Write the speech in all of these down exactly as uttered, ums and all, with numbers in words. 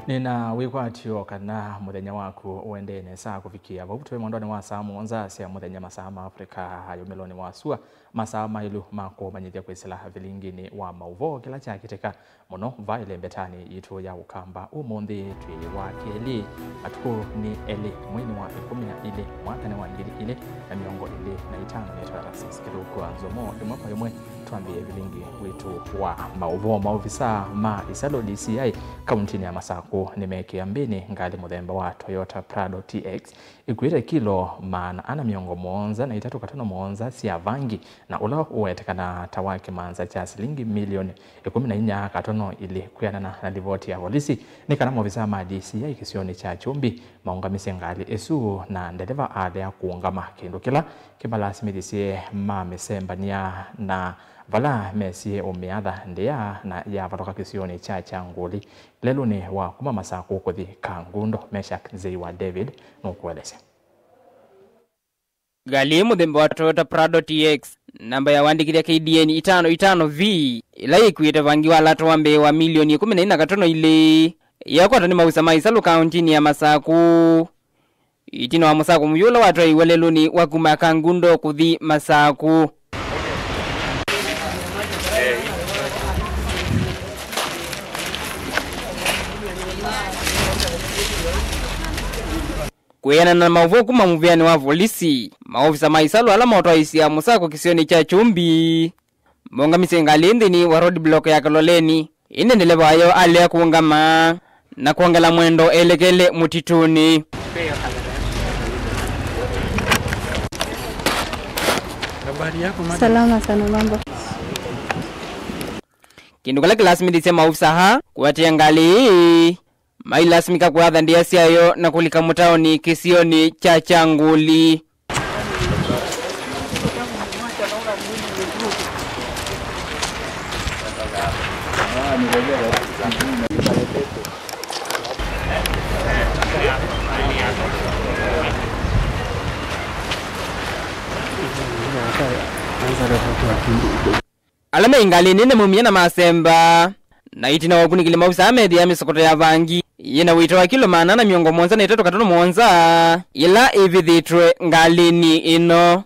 Nĩna wĩkwatyo kana mũthenya waku ũendee nesa kũvikĩa vau. Twĩ mwendonĩ wa saa mũonza sya mũthenya, masaa ma Africa ya ũmĩlonĩ wa sua, masaa maĩlu ma kũmanyĩthya kwĩsĩla vilinginĩ wa maũvoo kĩla kyakĩtĩka mũno va ĩlembetanĩ yitũ ya Ũkamba ũmũnthĩ twĩ wa kelĩ. Matukũ nĩ elĩ mweinĩ wa ĩkũmi na ilĩ mwakanĩ wa ngili ilĩ na mĩongo ĩlĩ na itano. Nĩtawa Taxis Kĩthũku wa Nzomo. Ĩmwe kwa ĩmwe twambĩe vilingi witũ wa maũvoo. Maovisaa ma Isalo D C I kauntinĩ ya Masakũ nĩmekĩa mbĩnĩ ngalĩ mũthemba wa Toyota Prado T X ĩkuĩte kilo maana ana mĩongo mũonza na itatũ katono mũonza sya vangi, na ũla ũwetekanaa ta wa kĩmanza kya silingi milioni ĩkũmi na inya katono ilĩ. Kwĩanana na livoti ya volisi, nĩ kana maovisaa ma D C I kĩsionĩ kya Kyumbi maũngamisye ngalĩ ĩsu, na ndeleva alea kũũngama, kĩndũ kĩla kĩmalasimĩthisye mamĩsembany'a na vala mesie ũmĩatha ndĩa na yavalũka kĩsionĩ kya Kyangũli lelũnĩ wa kuma Masakũ kũthi Kangundo. Meshack Nzei wa David nũkũelesya. Ngalĩ ĩĩ mũthemba wa Toyota Prado T X, namba ya wandĩkĩthya K D N itano itano V, ĩla yĩkuĩte vangi wa lato wa mbee wa milioni ĩkũmi na inya katono ilĩ, yakwatwa nĩ maovisaa ma Isalo kauntinĩ ya Masakũ. Ĩtina wa mũsako mũvyũ ũla watwaĩiwe lelũnĩ wa kuma Kangundo kũthi Masakũ. Kwĩanana na maũvoo kuma mũvĩanĩ wa volisi, maovisaa ma Isalo ala motwaĩĩsya mũsako kĩsionĩ kya Kyumbi maũngamisye ngalĩ nthĩnĩ wa roadblock ya Kaloleni, ĩndĩ ndeleva wayo alea kũũngama na kwongela mwendo elekele mũtitũnĩ. Salama sana, mambo? Kĩndũ kĩla kĩlasimĩthisye maovisaa aa kũatĩĩa ngalĩ ĩĩ, mailasimĩka kũatha ndĩa syayo na kũlika mũtaoni kĩsionĩ kya Kyangũli. Ala me ngalĩnĩ nĩmaumie na masemba, na ĩtina wa ũkunĩkĩli maovisaa meethĩa mĩsokoto ya vangi yĩna ũito wa kilo maana ana mĩongo mũonza na itatũ katono mũonza, ĩla ĩvithĩtwe ngalĩnĩ ĩno.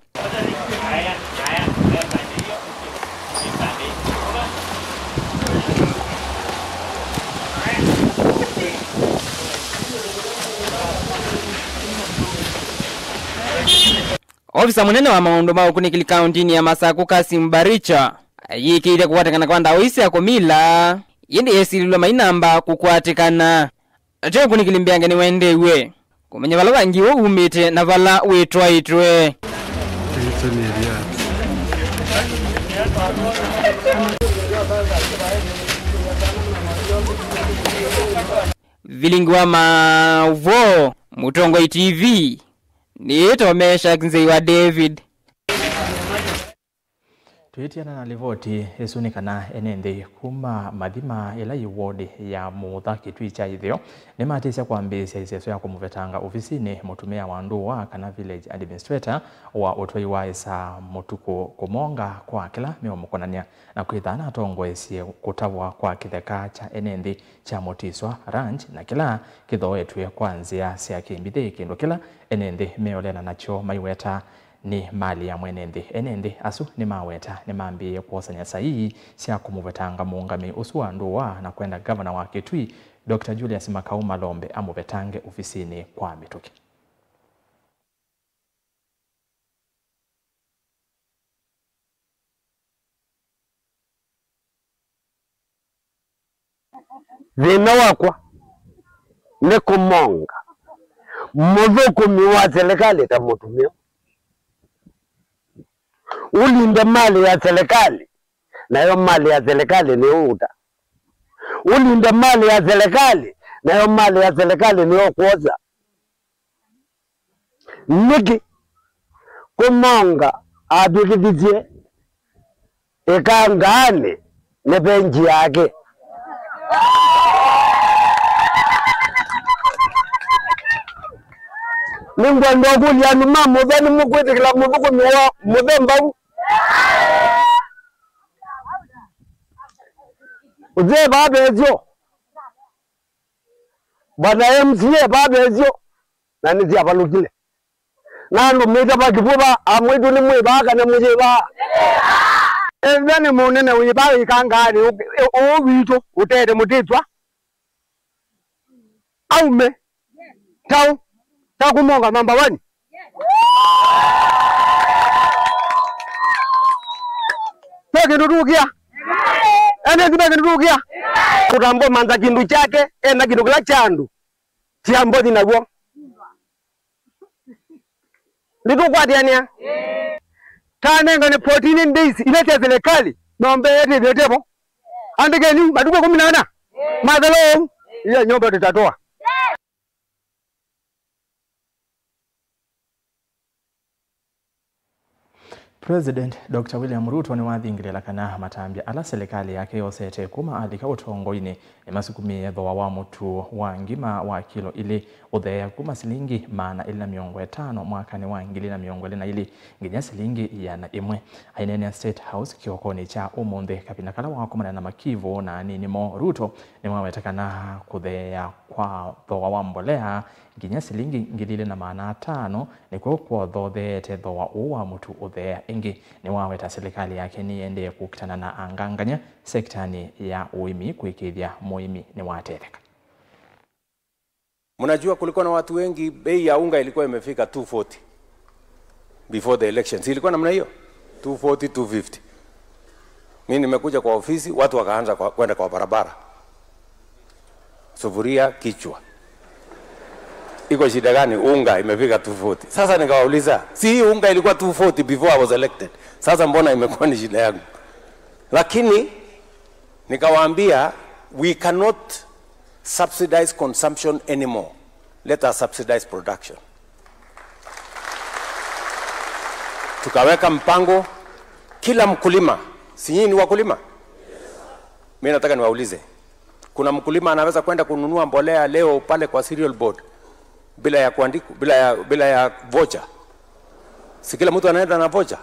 Ovisa mũnene wa maũndũ ma ũkunĩkĩli kaũntinĩ ya Masakũ, Kasim Baricha, ayĩkĩĩthya kũkwatĩkana kwa ndawa ii sya kũmila, ĩndĩ esilĩlw'a mainamba kũkwatĩkana. Ate ũkunĩkĩli mbeange nĩwendeew'e kũmanya vala vangi ũũ umĩte na vala wĩtwaĩtwe. Vilingi wa maũvoo, Mũtongoi T V, nĩĩtwa Meshack Nzei wa David. Twĩtiana na livoti ĩsu nĩ kana ene nthĩ kuma Mathima, ĩla yĩ wodi ya Mũũtha, Kĩtui kya Ĩtheo, nĩmatĩsya kwambĩĩsya ĩseso ya kũmũvetanga ovisinĩ mũtumĩa wa ndũa kana village administrator wa ũtwai wa ĩsaa mũtukũ, kũmonga kwa kĩla meũmũkonany'a na kwĩtha anatongoesye kũtavwa kwa kĩtheka kya ene nthĩ kya Mũtiswa Ranch, na kĩla kĩthoetw'e kwa nzĩa sya kĩmbithĩ, kĩndũ kĩla ene nthĩ meũleana nakyo maiweta nĩ malĩ ya mwene nthĩ. Ene nthĩ asu nĩmaweta nĩmambĩĩe kwosany'a saii sya kũmũvetanga mũũngamĩi ũsu wa ndũa na kwenda ngavana wa Kĩtui, Doctor Julius Makau Malombe, amũvetange ovisinĩ kwa mĩtũkĩ. Thĩna wakwa nĩ kũmonga mũthũkũmi wa selekalĩ ta mũtumĩa. Ũlinde malĩ ya selekalĩ, nayo malĩ ya selekalĩ nĩyo ũũta. Ũlinde malĩ ya selekalĩ, nayo malĩ ya selekalĩ nĩyo ũkwosa. Nĩkĩ kũmonga atw'ĩkĩthisye ĩkangaanĩ nĩ venji yake? Nĩngwenda ũkũlya andũ ma Mũũtha, nĩmũkwĩtĩkĩla mũthũkũmi wa mũthemba ũu? Ũzee vaa vesyo. Bwana M C A vavesyo, na nĩsyavalũkile. Na andũ mĩtava kĩvũva, amwĩtũ nĩ mwĩvaa kana mũyĩvaa? Ethĩwa nĩ mũnene wĩvaa ĩkangaanĩ, ũ-, ũ-, ũũ witũ ũtete mũtĩtwa aume. Tau, ta kumonga number one. Ve kĩndũ tũkĩa? Ene nthi ve kĩndũ tũkĩa? Kũtambua mantha kĩndũ kyake, ena kĩndũ kĩla kya andũ. Tia mbothi naw'o. Nĩtũkwatĩanĩa? Tanengane fourteen days ila sya serikali, nombe ĩtĩthĩte vo. Andĩkeni matukũ kũmi na ana. Mathelo ũu. Iya nyombe tũtatoa. President Doctor William Ruto nĩwathingĩlĩla kana matambya ala silikalĩ yake yosete kuma alika ũtongoinĩ nĩmasukumĩe thooa wa mũtu wa ngima wa kilo ilĩ ũtheea kuma silingi maana elĩ na mĩongo ĩtano mwakanĩ wa ngili na mĩongo ĩlĩ na ilĩ nginya silingi ĩana ĩmwe. Aineenea State House kĩokonĩ kya ũmũnthĩ kavinda kala wakomana na makivũ na anini moo, Ruto nĩwaweta kana kũtheea kwa thooa wa mbolea nginya silingi ngili ilĩ na maana atano nĩkw'o kwothotheete thooa ũũ wa mũtu ũtheea. Ĩngĩ, nĩwaweta silikalĩ yake nĩyĩendee kũkitana na angangany'a sektanĩ ya ũĩmi kwĩkĩĩthya mũĩmi nĩwatetheka. Mnajua kulikuwa na watu wengi, bei ya unga ilikuwa imefika two forty before the elections. Ilikuwa namna hiyo, two forty, two fifty. Mimi nimekuja kwa ofisi, watu wakaanza kwa, kwenda kwa barabara. Sufuria kichwa. Iko shida gani? Unga imefika two forty. Sasa nikawauliza, si hii unga ilikuwa two forty before I was elected? Sasa mbona imekuwa ni shida yangu? Lakini nikawaambia, we cannot subsidize consumption anymore. Let us subsidize production. Tukaweka mpango, kila mkulima, si nyinyi ni wakulima? Mimi nataka niwaulize, kuna mkulima anaweza kwenda kununua mbolea leo pale kwa cereal board bila ya kuandikwa, bila ya, bila ya voucher? Si kila mtu anaenda na voucher?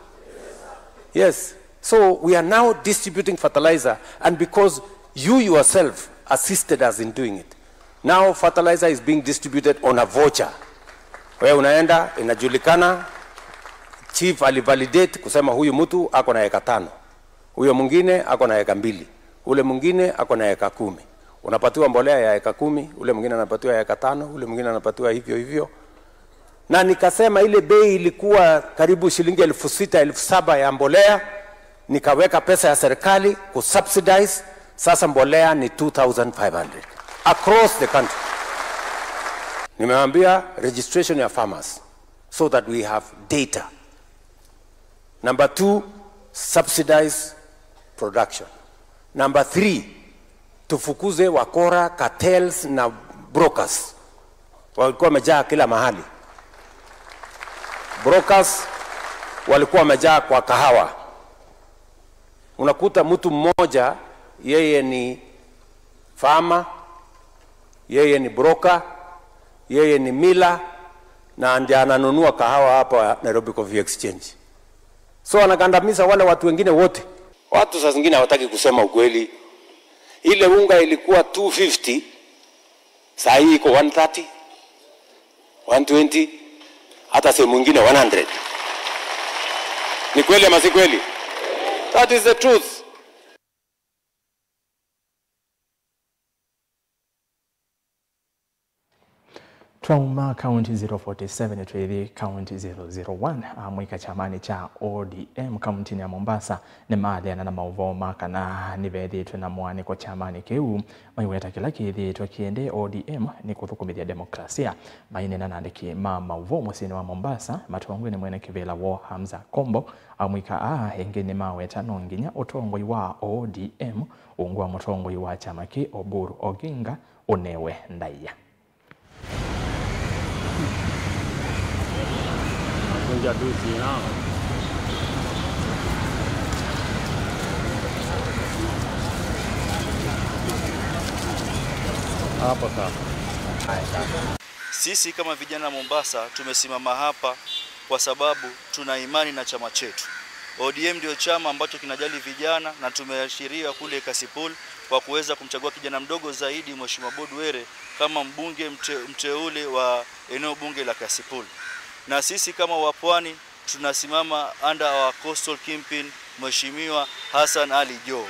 Yes. So we are now distributing fertilizer, and because you yourself assisted us in doing it, now fertilizer is being distributed on a voucher. Wewe unaenda, inajulikana, chief alivalidate kusema huyu mtu ako na eka tano, huyo mwingine ako na eka mbili, ule mwingine ako na eka kumi. Unapatiwa mbolea ya eka kumi, ule mwingine anapatiwa ya eka tano, ule mwingine anapatiwa hivyo hivyo. Na nikasema ile bei ilikuwa karibu shilingi elfu sita, elfu saba ya mbolea, nikaweka pesa ya serikali kusubsidize. Sasa mbolea ni two thousand five hundred across the country. Nimewaambia registration ya farmers so that we have data. Number two, subsidize production. Number three, tufukuze wakora, cartels na brokers. Walikuwa wamejaa kila mahali. Brokers walikuwa wamejaa kwa kahawa. Unakuta mtu mmoja, yeye ni farmer, yeye ni broker, yeye ni miller, na ndiye ananunua kahawa hapa Nairobi Coffee Exchange. So anakandamiza wale watu wengine wote. Watu saa zingine hawataki kusema ukweli. Ile unga ilikuwa two fifty, saa hii iko one thirty, one twenty, hata sehemu ingine one hundred. Ni kweli ama si kweli? That is the truth. Twauma kaunti zero forty seven twĩthi kaunti zero zero one, amũika kyamanĩ kya O D M kauntinĩ ya Mombasa nĩmaleana na maũvoo ma kana nĩvethĩĩtwe na mũaanĩko kyamanĩ kĩu, maiweta kĩla kĩthĩĩtwe kĩendee O D M nĩ kũthũkũmĩthya demokrasia. Maineena na andĩki ma maũvoo mũsyĩnĩ wa Mombasa matongw'e nĩ mwene kĩvĩla woo Hamza Kombo, amũika aa ĩngĩ nĩmaweta no nginya ũtongoi wa O D M ungu wa mũtongoi wa kyama kĩĩ Oburu Oginga ũnewe ndaĩa. Kunja dusi nao. Hapo sawa. Haya, sawa. Sisi kama vijana wa Mombasa tumesimama hapa kwa sababu tuna imani na chama chetu. O D M ndio chama ambacho kinajali vijana, na tumeashiria kule Kasipul kwa kuweza kumchagua kijana mdogo zaidi, Mheshimiwa Bodu Were, kama mbunge mte-, mteule wa eneo bunge la Kasipul. Na sisi kama Wapwani tunasimama under our coastal kingpin, Mheshimiwa Hassan Ali Joho.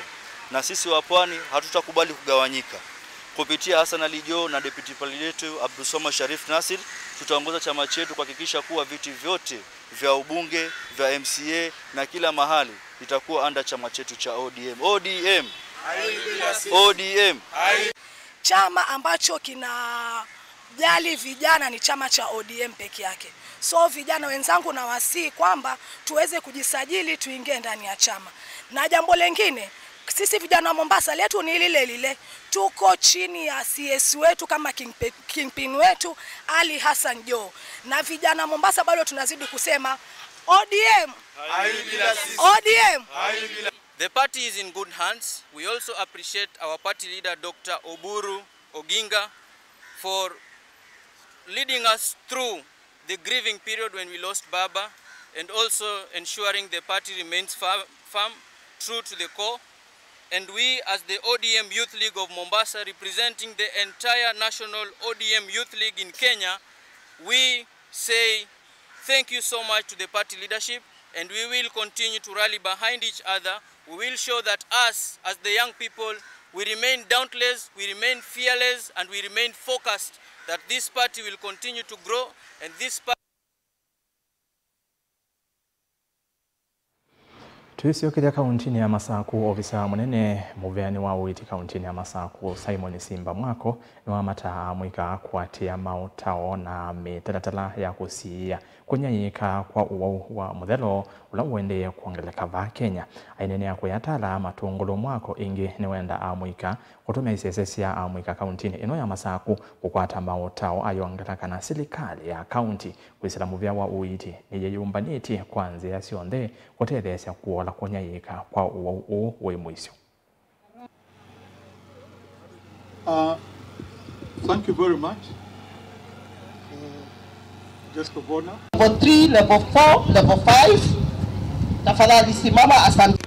Na sisi Wapwani hatutakubali kugawanyika. Kupitia Hassan Ali Joho na deputy party letu Abdulswamad Sharif Nassir, tutaongoza chama chetu kuhakikisha kuwa viti vyote vya ubunge, vya M C A na kila mahali itakuwa under chama chetu cha O D M. O D M. O D M. Chama ambacho kinajali vijana ni chama cha O D M peke yake. So vijana wenzangu, nawasihi kwamba tuweze kujisajili, tuingie ndani ya chama. Na jambo lengine, sisi vijana wa Mombasa, letu ni lile lile, tuko chini ya C S wetu kama kingpe-, kingpin wetu, Ali Hassan Joho. Na vijana wa Mombasa bado tunazidi kusema, O D M. Aibu bila sisi. O D M. Aibu bila. The party is in good hands. We also appreciate our party leader, Doctor Oburu Oginga, for leading us through the grieving period when we lost Baba, and also ensuring the party remains fir-, firm, true to the core. And we, as the O D M Youth League of Mombasa, representing the entire national O D M Youth League in Kenya, we say thank you so much to the party leadership, and we will continue to rally behind each other. We will show that us, as the young people, we remain dauntless, we remain fearless, and we remain focused that this party will continue to grow, and this party Twĩsyokethya kauntinĩ ya Masaku, ovisa mũnene mũveanĩ wa ũiiti kauntinĩ ya Masaku, Simon Simba Mwako, nĩwamataa amũika kũatĩĩa maũtao na mĩtalatala ya kũsiĩĩa kũnyaĩĩka kwa ũwau wa mũthelo ũla ũendee kwongeleka vaa Kenya. Aineenea kũyatala Matũngũlũ, Mwako ĩngĩ nĩwenda amũika kũtũmĩa isese sya amũika kauntinĩ ĩno ya Masaku kũkwata maũtao ayongela kana silikalĩ ya kaunti kwĩsĩla mũvea wa ũiiti nĩyĩyũmbanĩtye kwa nzĩa syonthe kũtetheesya kũola kũnyaĩĩka kwa ũwau ũũ wĩ mũisyo. Uh, thank you very much. Uh, guest of honor. Level three, level four, level five. Tafadhali simama, asante.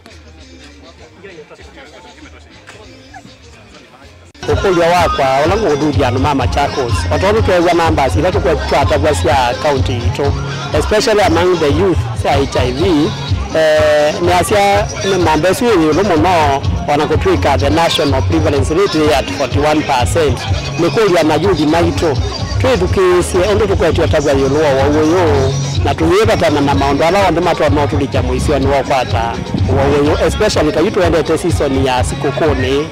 Ũkũlyo wakwa ũla ngũkũthuthya andũ ma Machakos, o tondũ tweew'a numbers ila tũkwetw'a twatavw'a sya county yitũ, especially among the youth, sya H I V, eh, nĩasya nĩ namba ĩsu yĩ ĩũlũ mũno, o na kũtw'ĩka the national prevalence rate yĩ at forty one percent. Nĩkũlya na youth maitũ, twĩthukĩĩsye ũndũ tũkwetw'a ũtavw'a ĩũlũ wa ũwau ũyũ, na tũyĩvatana na maũndũ ala onthe matonya ũtũlikya mũisyonĩ wa ũkwata ũwau ũyũ, especially ta yu tũendete season ya sikũkũnĩ.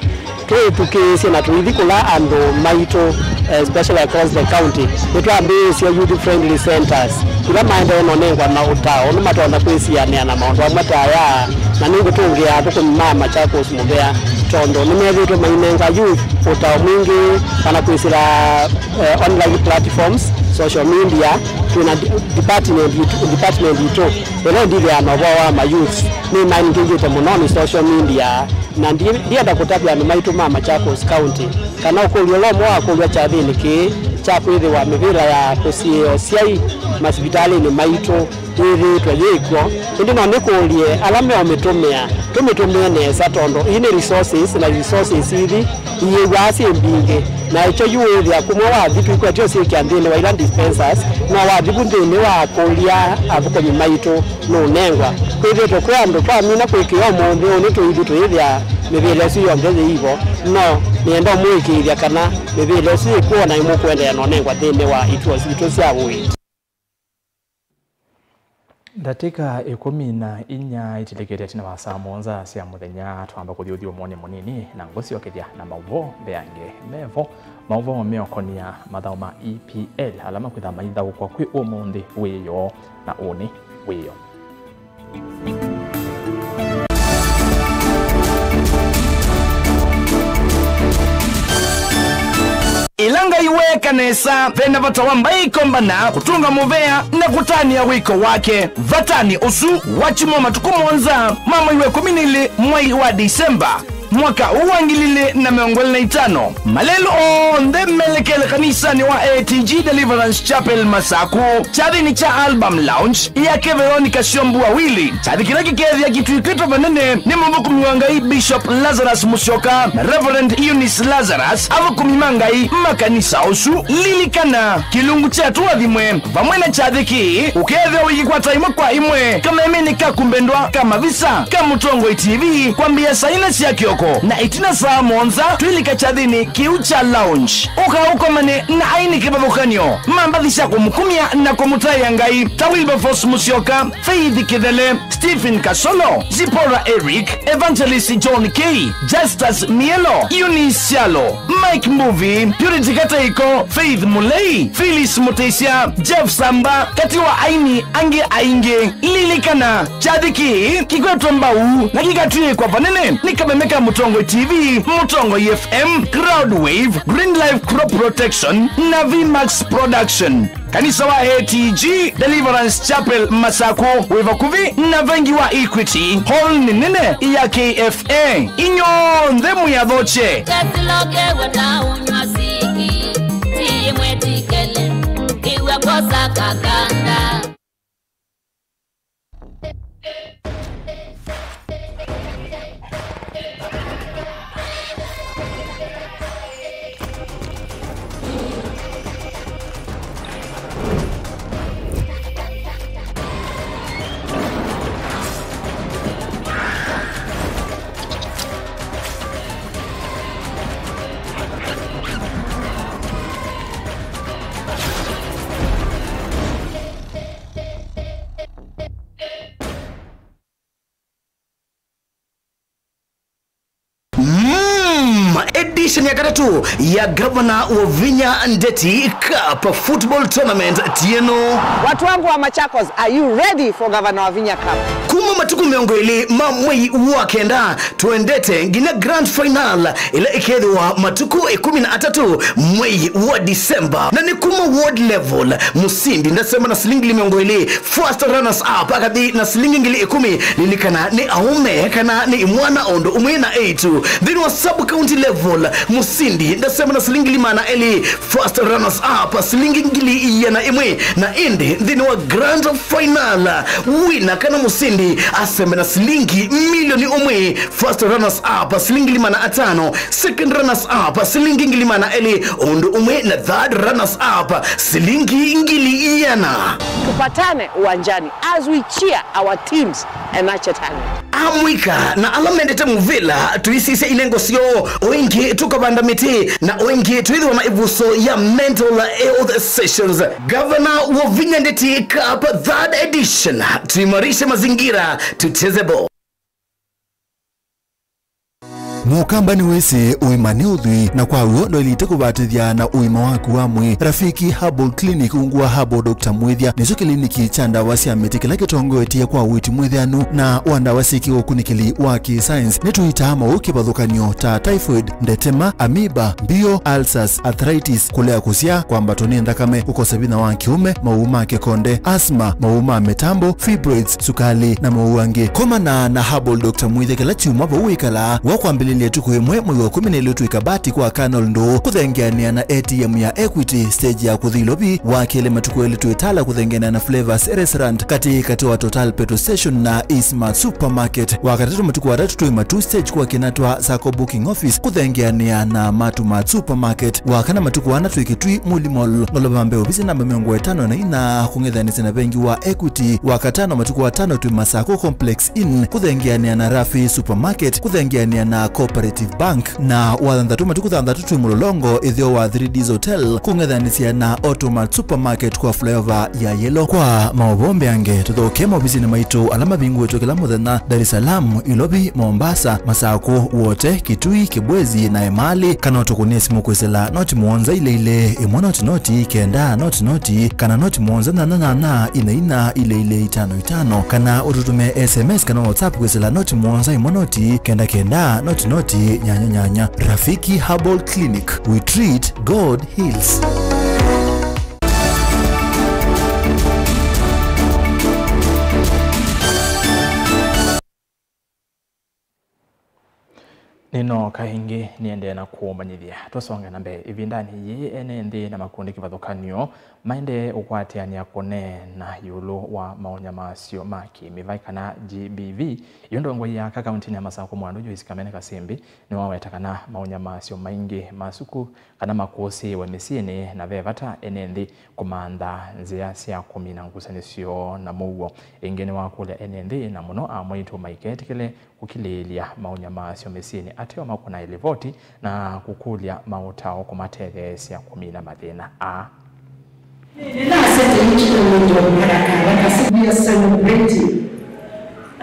Twĩthukĩĩsye na tũithi kũla andũ maitũ, eh, especially across the county. Nĩtwambĩĩsye youth friendly centers ila maendee nonengwa na ũtao ũndũ matonya kwĩsianĩa na maũndũ amwe ta aya, na nĩngũtũngĩa athũkũmi ma Machakos mũvea, tondũ nĩmethĩĩtwe mainenga youth ũtao mwingĩ kana kwĩsĩla, eh, online platforms, social media. Twĩna di-, department yitũ, department yitũ ĩla ĩndithĩaa na ũvoo wa ma youths. Nĩmaingĩngĩte mũno nĩ social media. Na ndi-, ndienda kũtavya andũ maitũ ma Machakos County kana ũkũlyo ũla ũmwe wakũlw'a kyathĩnĩ kĩĩ kya kwĩthĩwa mĩvĩla ya kũsiĩĩa ũsyai masivitalĩnĩ maitũ yĩthĩĩtwe yĩ kw'o, ĩndĩ no nĩkũlye ala meũmĩtũmĩa tũmĩtũmĩe nesa, tondũ ii nĩ resources, na resources ithi iyĩw'aa syĩ mbingĩ, na ĩkyo yu wĩthĩa kumwe wathi tũikwetyo syĩkĩa nthĩnĩ wa ila dispensers, no wathi vu nthĩnĩ wa kũlya athũkũmi maitũ nũnengwa. Kwĩthĩĩtwe kwĩ andũ twamina kwĩkĩĩa ũmũnthĩ ũũ nĩtũithi tũyĩthĩa mĩvĩla ĩsu yonthe yĩivo, no nĩenda ũmũĩkĩĩthya kana mĩvĩla ĩsu yĩkw'o na nĩmũkũendeea nonengwa nthĩnĩ wa ituo sitũ sya ũiiti. Ndatĩka ĩkũmi na inya itilĩkĩte ĩtina wa saa mũonza sya mũthenya, twamba kũthi ũthyũmũonĩ mũnini na ngũsyokethya na maũvoo mbeange mevo. Maũvoo meũkonia mathaũ ma E P L ala makwĩtha maithaũkwa kwĩ ũmũnthĩ wĩoo na ũnĩ wĩoo. Ĩla Ngai weeka nesa, ve na vata wa mbaĩ ikombana, kũtũnga mũvea, na kũtanĩa wĩko wake. Vatanĩ ũsu wakyumwa matukũ mũonza ma mwei wa ĩkũmi na ilĩ, mwei wa Disemba. Mwaka ũũ wa ngili ilĩ na mĩongo ĩlĩ na itano, malelũ onthe melekele kanisanĩ wa A T G Deliverance Chapel Masaku, kyathĩnĩ kya Album Launch ya Kĩveoni Kasyombua Wili. Kyathĩ kĩla kĩkethĩa kĩtw'ĩkĩtwe vanene nĩ mũthũkũmi wa Ngai Bishop Lazarus Musyoka na Reverend Eunice Lazarus, athũkũmi ma Ngai ma kanisa ũsu. Lilikana, kĩlungu kya Tũathimwe vamwe na kyathĩ kĩĩ ũkethĩwa ũikwata ĩmwe kwa ĩmwe kamemenĩ kaku mbendwa ka Mavisa ka Mũtongoi T V kwambĩĩa saa inya sya kĩoko na ĩtina saa mũonza twĩlika kyathĩnĩ kĩu kya Launch. Ũka ũkomane na aini kĩvathũkany'o ma mbathi sya kũmũkumya na kũmũtaĩa Ngai ta Wilberforce Musyoka, Faith Kĩthele, Stephen Kasolo, Zipporah Eric, Evangelist John K, Justus Mielo, Eunice Syalo, Mike Mbuvi, Purity Kateiko, Faith Mulei, Phyllis Mutisya, Jeff Samba, katĩ wa aini angĩ aingĩ. Lilikana, kyathĩ kĩĩ kĩkwetwe mbau na kĩkatw'ĩĩkwa vanene nĩ kameme ka Mũtongoi T V, Mũtongoi F M, Crowd Wave, Green Life Crop Protection na V-Max Production. Kanisa wa A T G Deliverance Chapel Masaku wĩ vakuvĩ na vengi wa Equity. Hall nĩ nene ya K F A. Inyonthe mwĩathokye. Kesilokewe ta unywa siki, ti mwetikele, iwe kosa kakanda. Mm, edition ya katatũ ya Gavana Wavinya Ndeti Cup Football Tournament tieno. Watu wangu wa Machakos, are you ready for Governor Wavinya Cup? Kuma matukũ mĩongo ĩlĩ ma mwei wa kenda, twendete nginya grand final ĩla ĩkethĩwa matukũ ĩkũmi na atatũ mwei wa December. Na nĩ kuma ward level, mũsindi ndasema na silingi ngili mĩongo ĩlĩ, first runners up akathi na silingi ngili ĩkũmi. Lilikana nĩ aũme kana nĩ imwana o ũndũ ũmwe na eĩtu. Nthĩnĩ wa sub county level, mũsindi ndasema na silingi ngili maana elĩ, first runners up silingi ngili iana ĩmwe, na ĩndĩ nthĩnĩ wa grand final, wina kana mũsindi asembe na silingi milioni ũmwe, first runners up silingi ngili maana atano, second runners up silingi ngili maana elĩ, ũndũ ũmwe na third runners up silingi ngili iana. Tupatane uwanjani as we cheer our teams and nurture talent. Amũika na ala mendete mũvĩla, tũisisya inengo syoo, o ĩngĩ tũkavanda mĩtĩ, na o ĩngĩ twĩthĩwa na ĩvuso ya mental health sessions. Gavana Wavinya Ndeti Cup third edition, tuimarishe mazingira, tucheze ball. Mũkamba nĩwĩsĩ ũima nĩ ũthwii, na kwa w'o ndwaĩlĩte kũvatĩthya na ũima waku wa mwĩĩ. Rafiki Herbal Clinic ungu wa Herbal Doctor Mwĩthya nĩkyo kĩliniki kya ndawa sya mĩtĩ kĩla kĩtongoetye kwa ũiiti mwĩthĩanu na wa ndawa syĩ kĩũkunĩkĩli wa kĩ-science. Nĩtũitaa maũũ kĩvathũkany'o ta typhoid, ndetema, amoeba, mbio, ulcers, arthritis, kũlea kũsyaa, kwambatwa nĩ nthakame, kũkosa vinya wa kĩũme, maũũ ma kĩkonde, asthma, maũũ ma mĩtambo, fibroids, sukali, na maũũ angĩ. Komana na Herbal Doctor Mwĩthya kĩla kyumwa vau wĩkalaa, wa kwambĩlĩlya ĩtukũ ĩmwe mwei wa kũmi na ĩlĩ ũtw'ĩka Bati kwa Colonel Ndũũ, kũthengeanĩa na A T M ya Equity, stage ya kũthi Ilovi, wa kelĩ matukũ elĩ twĩ Tala kũthengeanĩa na Flavors Restaurant, katĩ katĩ wa Total Petrol Station na Eastmart Supermarket, wa katatũ matukũ atatũ twĩ Matuu stage kwa Kinatwa Sacco Booking Office, kũthengeanĩa na Matumart Supermarket, wa kana matukũ ana twĩ Kitui Muli Mall, ngolova mbee ovisi namba mĩongo ĩtano na ina, kũng'ethanĩsya na vengi wa Equity, wa katano matukũ atano twĩ Masako Complex Inn, kũthengeanĩa na Rafi Supermarket, kũthengeanĩa na Cooperative Bank, na wa thanthatũ matukũ thanthatũ twĩ Mũlolongo, ĩtheo wa Three Ds Hotel, kũng'ethanĩsya na Automart Supermarket kwa flyover ya Yellow. Kwa maũvoo mbeange, tũthokee maovisinĩ maitũ ala mavingũĩtwe kĩla mũthenya, Dar es Salaam, Ilovi, Mombasa, Masako, Wote, Kitui, Kibwezi, na Emali, kana ũtũkũnĩe simũ kwĩsĩla noti mũonza ilĩ ilĩ, ĩmwe noti noti, kenda noti noti, kana noti mũonza nyanya nyanya, ina ina, ilĩ ilĩ, itano itano, kana ũtũtũmĩe S M S kana WhatsApp kwĩsĩla noti mũonza ĩmwe noti, kenda kenda, noti noti, nyanya nyanya. Rafiki Herbal Clinic, we treat, God heals. Nĩnooka ĩngĩ nĩendee na kũũmanyĩthya. Tũsonge na mbee. Ĩvindanĩ yĩĩ, ene nthĩ na makundi kĩvathũkany'o maendee ũkwatĩanĩa kũneena ĩũlũ wa maũnyamasyo ma kĩmĩvaĩ kana G B V. Yu ndongoi ya aka kauntinĩ ya Masakũ Mwandũ Joyce Kamene Kasimbi nĩwaweta kana maũnyamasyo maingĩ ma suku kana makũsĩĩwe mĩsyĩnĩ, na ve vata ene nthĩ kũmantha nzĩa sya kũmina ngusanĩsyo na mũuo. Ĩngĩ nĩwakũlya ene nthĩ, na mũno amwaitũ, maiketĩkĩle kũkilĩĩlya maũnyamasyo mĩsyĩnĩ ateo makũna ĩlivoti na kũkũlya maũtao kũmatetheesya kũmina mathĩna aa. We are celebrating,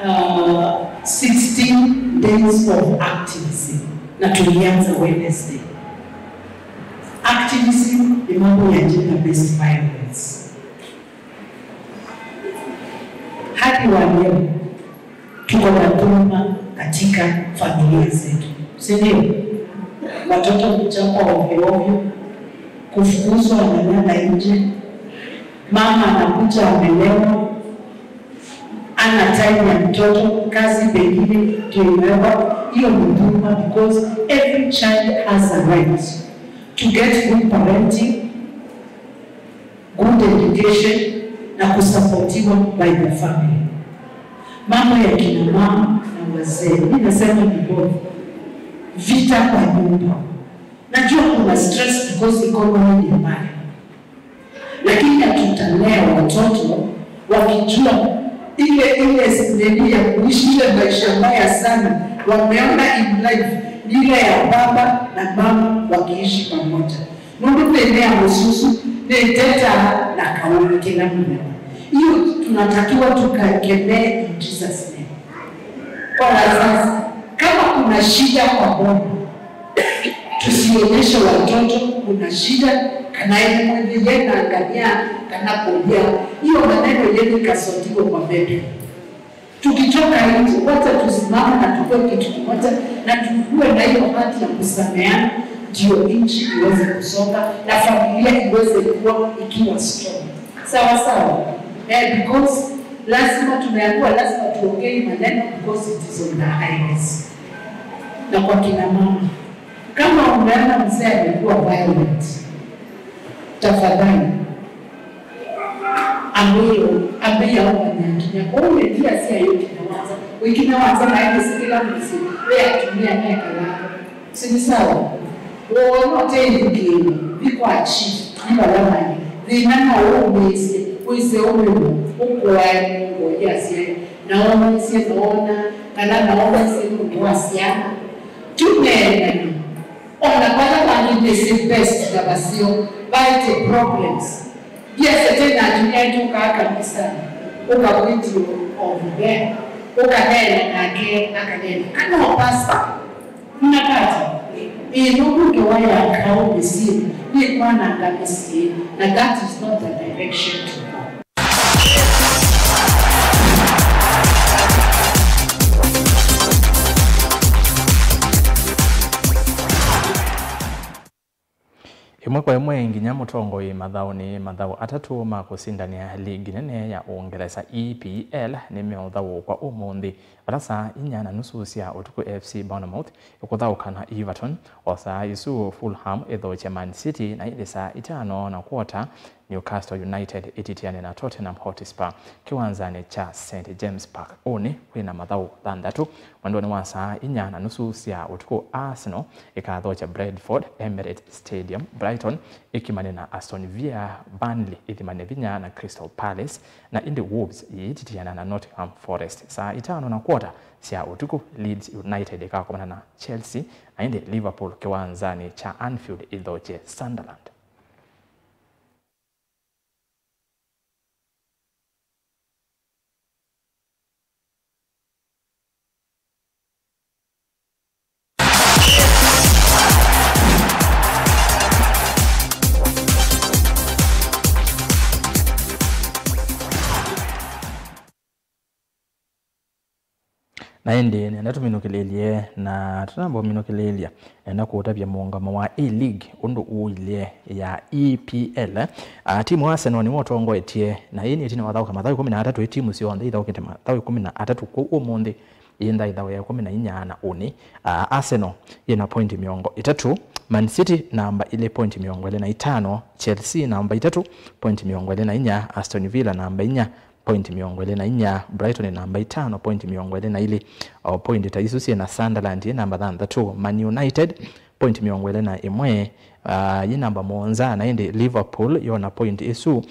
uh, sixteen days of activism, na tulianza Wednesday. Activism ni mambo ya gender based violence. Hadi wa leo, tuko na dhuluma katika familia zetu, si ndio? Watoto kuchapwa ovyo ovyo, kufukuzwa, wanalala nje, mama anakuja amelewa, ana time ya mtoto, kazi pengine ndio imewekwa. Hiyo ni dhuluma, because every child has a right to get good parenting, good education na kusapotiwa by the family. Mambo ya kina mama na wazee, mi nasema ni both. Vita kwa nyumba. Najua kuna stress because economy ni mbaya, lakini hatutalea watoto wakijua ile, ile nini ya kuishi ile maisha mbaya sana wameona in life ni ile ya baba na mama wakiishi pamoja. Nũndũ nthĩnĩ ya mũsyĩ ũsu nĩ ndeta na kaũndũ kĩla mũthenya. Hiyo tunatakiwa tukakemee in Jesus name. Kwa wazazi, kama kuna shida kwa boma, tusionyeshe watoto kuna shida, kana ene mwenye yena ngania kana kulia. Hiyo maneno yenu ikasotiwe kwa bedroom. Tukitoka nje, wacha tusimame na tukue kitu kimoja na tukue na hiyo hati ya kusameana, ndio nchi iweze kusonga na familia iweze kuwa ikiwa strong. Sawa sawa? Eh, because lazima tumeambiwa, lazima tuongee maneno because it is on the highways. Na kwa kina mama, kama umeona mzee amekuwa violent, tafadhali, ambĩĩa, ambĩĩa ũmanya nginya kũu ndia sya ĩũkĩna wanza, ũikĩna wanza naĩ nĩsĩkĩla mũsyĩ, we atumia mekalaa. Si ni sawa? Woo, no te ithukĩĩlo, vi kwa chief, ni vala maĩ. Thĩna no ũmĩĩsye, wĩse ũmĩw'o, ũkũae mũongo yasyae, na onisye noona, kana naonisye nũndũ wa syana. Tũneenany'e. Ona vala vangĩ nĩsĩ best na vaseo vaĩte problems. Ndiasya tena atumia aitũ ũkaa kanisanĩ, ũka video over there, ũkaneena nake, akaneena kana pastor. Mnapata? Ĩĩ, nũndũ ngewa ya kaũ mĩsyĩ nĩkwananga mĩsyĩ, na that is not the direction to go. Ĩmwe kwa ĩmwe nginya mũtongoi mathaũnĩ, mathaũ atatũ ma kũsindanĩa ligi nene ya Ũngelesa, E P L, nĩmeũthaũũkwa ũmũnthĩ, vala saa inya na nusu sya ũtukũ F C Bournemouth ĩkũthaũka na Everton, o saa isu Fulham ĩthokye Man City, na ĩndĩ saa itano na kwota Newcastle United ĩtitiane na Tottenham Hotspur kĩwanzanĩ kya St James Park. Ũnĩ kwĩna mathaũ thanthatũ. Mwendonĩ wa saa inya na nusu sya ũtukũ, Arsenal ĩkathokya Brentford Emirates Stadium, Brighton ĩkimane na Aston Villa, Burnley ĩthimane vinya na Crystal Palace, na ĩndĩ Wolves yĩititiana na Nottingham Forest. Saa itano na kwota sya ũtukũ, Leeds United ĩkakomana na Chelsea, na ĩndĩ Liverpool kĩwanzanĩ kya Anfield ĩthokye Sunderland. Na ĩndĩ nenda tũminũkĩlĩlye, na tũnamba ũminũkĩlĩlya, nenda kũũtavya mũũngamo wa A-League ũndũ ũilye ya E P L. Ah, timu wa Arsenal nĩwe ũtongoetye, na ĩĩ nĩ ĩtina wathaũka mathaũ ĩkũmi na atatũ, ĩ timu syonthe ithaũkĩte mathaũ ĩkũmi na atatũ kũu ũmũnthĩ. yĩ nthaithawa ya ĩkũmi na inya na ũnĩ. Ah, Arsenal yĩ na point mĩongo ĩtatũ, Man City namba ilĩ point mĩongo ĩlĩ na itano, Chelsea namba itatũ point mĩongo ĩlĩ na inya, Aston Villa namba inya point mĩongo ĩlĩ na inya, Brighton namba itano point mĩongo ĩlĩ na ilĩ. O point ta isu syĩ na Sunderland yĩ namba thanthatũ, Man United point mĩongo ĩlĩ na ĩmwe, ah, yĩ namba mũonza, na ĩndĩ Liverpool yona point ĩsu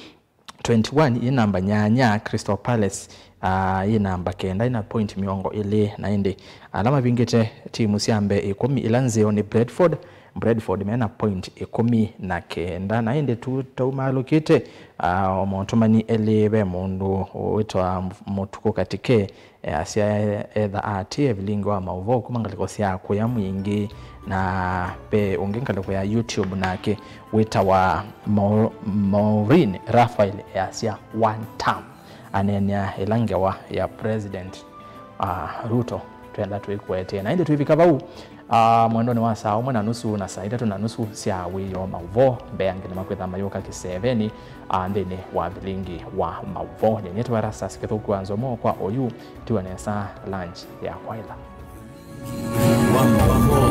twenty-one yĩ namba nyanya, Crystal Palace, ah, yĩ namba kenda, yĩ na point mĩongo ĩlĩ, na ĩndĩ ala mavingĩte timu sya mbee ĩkũmi ila nzeo nĩ Brentford, Brentford me na point ĩkũmi na kenda, na ĩndĩ tu taumalũkĩte, ah, o maũtũmani elĩ, ve mũndũ wĩtawa Mũtukũ Katike, easya etha atĩ evilingi wa maũvoo kuma ngalĩko sya kũya mwingĩ, na ve ũngĩ ngalĩko ya YouTube nake wĩtawa Mau-, Maureen Raphael easya one term, aneenea ĩla ngewa ya President, ah, Ruto twenda twĩkũetee. Na ĩndĩ twĩvika vau, ah, mwendonĩ wa saa ũmwe na nusu na saa itatũ na nusu sya wĩoo maũvoo, mbeange nĩmakwĩtha mayũka kĩsevenĩ, ah, nthĩnĩ wa vilingi wa maũvoo. Nyie nĩtawa Erastus Kĩthũku wa Nzomo kwa oyu, tiwa nesa lunch ya kwaĩla. Wa maũvoo.